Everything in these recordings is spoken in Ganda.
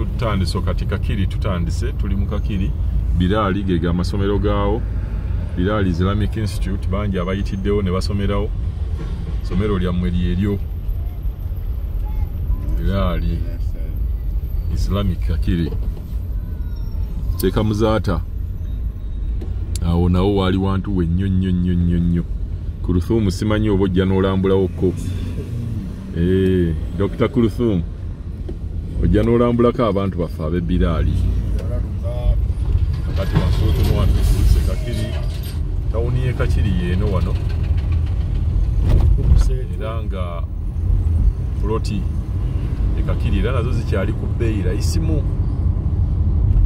Tutandise kati Kakiri, tutandise tuli mu Kakiri. Biraali ge amasomero gaawo, Biraali Islamic Institute, bangi abayitiddewo ne basomerawo. Somero lyammwe lyeryo, Biraali Islamic Kakiri. Teeka Muzaata awo nawo waali wantu we nnyo nnyo nnyo nnyo nnyo. Kuruthumu simanyi oba ojja n'olambulawokko. Dr. Kuruthumu ojja n'olambulako abantu baffe ab'e Biraali. Kati wasootono watuuse Kakiri, tawuni y'e Kakiri yeeno wano, era nga ploti e Kakiri era nazo zikyali ku bbeeyi layisimu.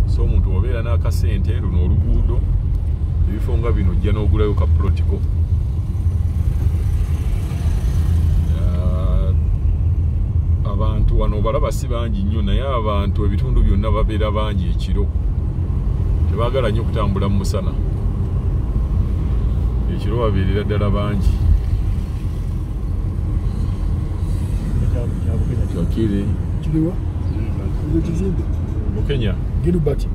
So omuntu obeera n'akasente, luno oluguudo, ebifo nga bino ojja n'ogulayo ka plotiko. Abantu wano balaba si bangi nnyo, naye abantu ebitundu byonna babeera bangi ekiro, tebaagala nnyo okutambula mu musana. Ekiro babeerera ddala bangi. Kakiri Bukenya Gilbert.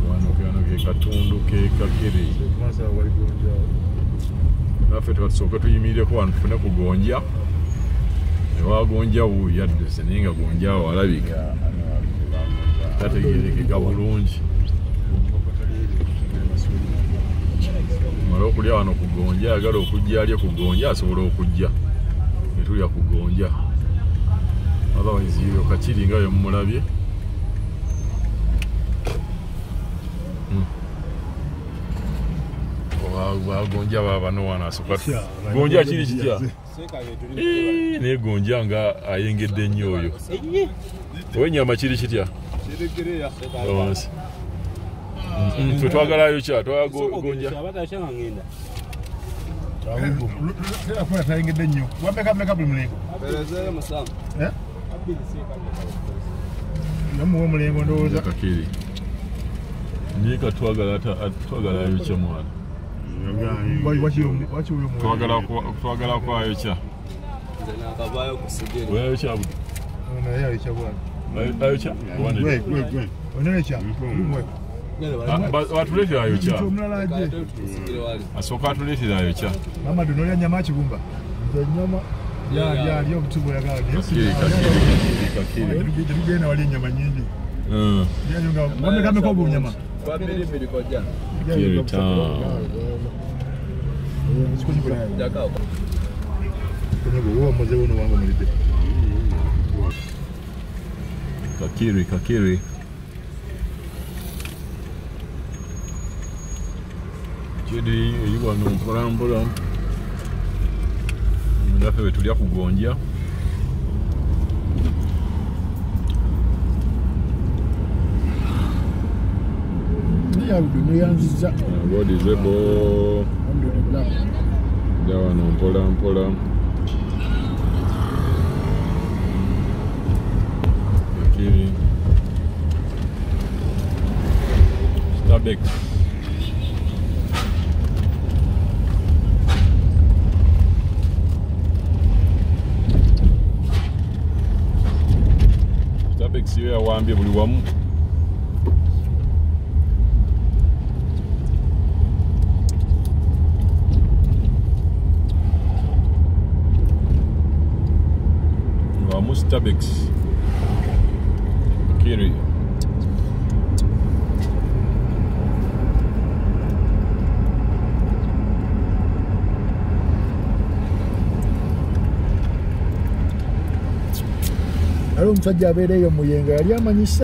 Wano ke katundu ke Kakiri. Naffe tukasooka tuyimirireko wano tufune ku gonja. Ewa gonja wuuyo yadduse, naye nga gonja awo alabika tategeerekeka bulungi. Mala okulya wano ku gonja, ayagala okujja alye ku gonja asobola okujja ne tulya ku gonja. Otherwise yo Kakiri nga yomulabye. Gonja baba wano asooka gonja kiri kitya? Naye gonja nga ayengedde nnyo oyo. Owenyama kiri kitya? Ffe twagalayo kya twagala gonja. Kakiri naye katwagalayo kya mwana. Twagala kwayokya. Oyayokya buti? Ayokya? Batuleetera ayokya. Asooka atuleetera ayokya. Kakiri town. Kakiri, Kakiri. Kiri eri wano mpola mpola. Naffe bwe tulya ku gonja. God is able. Wano mpola mpola. Kakiri. Starbucks. Starbucks yo yawambye buli wamu. Starbucks. Kakiri. Omusajja abeera eyo Muyenga yali amanyisa.